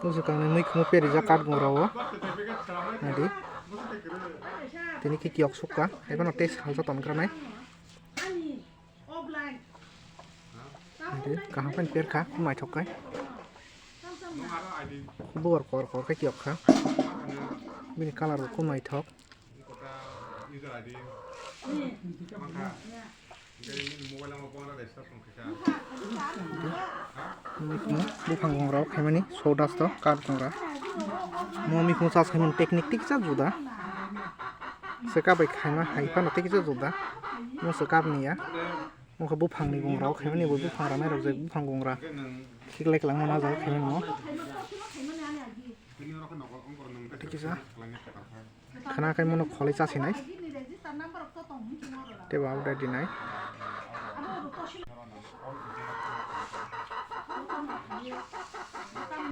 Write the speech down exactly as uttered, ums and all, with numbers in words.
Bwswk ang ni mui khumu perijak kat gungra o. Naidi. Tini khe kiyok sukha. Haiphano tei salsa tongkha nai. Naidi, kaham khe perkha, naithok khe. Buwar kor kor khe kiyok kha. Bini colour bo khub naithok. Mikhumu buphang gongra o khaimani sawdust o kat gongra. Mo mikhumu charge khaimani technique tiksa juda. Swkap bai khaima hai phano tiksa juda. Mo swkap niya. Wngkha buphangni gongra o khaimani bo buphang ramai rok je buphang gongra khiklai kwlangma najagwi khaimani mo. Tei kisa khana khai mono kholai chasinai. Tei bo update dinai.